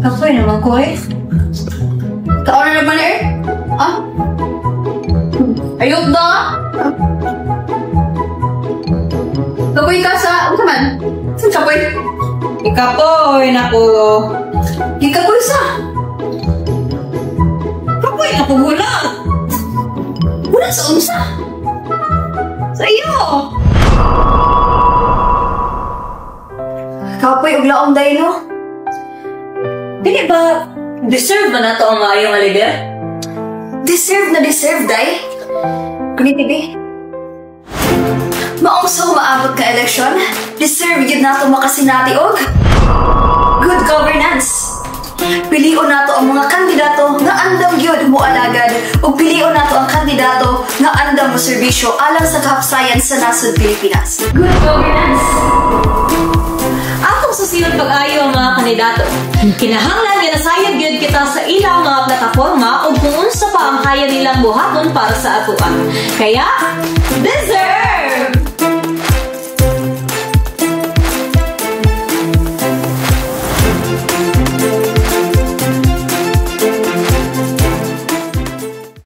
Kapoy naman ko eh. Kaon na naman eh? Ah? Ayok da! Kapoy ka sa... Ano man? Saan kapoy? Ikapoy nako. Gikapoy sa! Kapoy nako hulat. Wala sa unsa! Sa iyo. Kapoy og laom day no? Dili ba deserve man nato ang maayo nga leader? Deserve na deserve, day. Kuniti, be. Maong sa umaabot ka eleksyon, deserve yun nato makasinati og good governance. Pilion nato ang mga kandidato nga andam gyud mo alagad ug pilion nato ang kandidato nga andam mo serbisyo alang sa kahapsayan sa nasod Pilipinas. Good governance. Atong susiyon pag-ayo ang mga kandidato. Kinahanglan nga nasayod gyud kita sa ilang mga plataporma ug kung unsa pa ang kaya nilang buhaton para sa atoa. Kaya, deserve!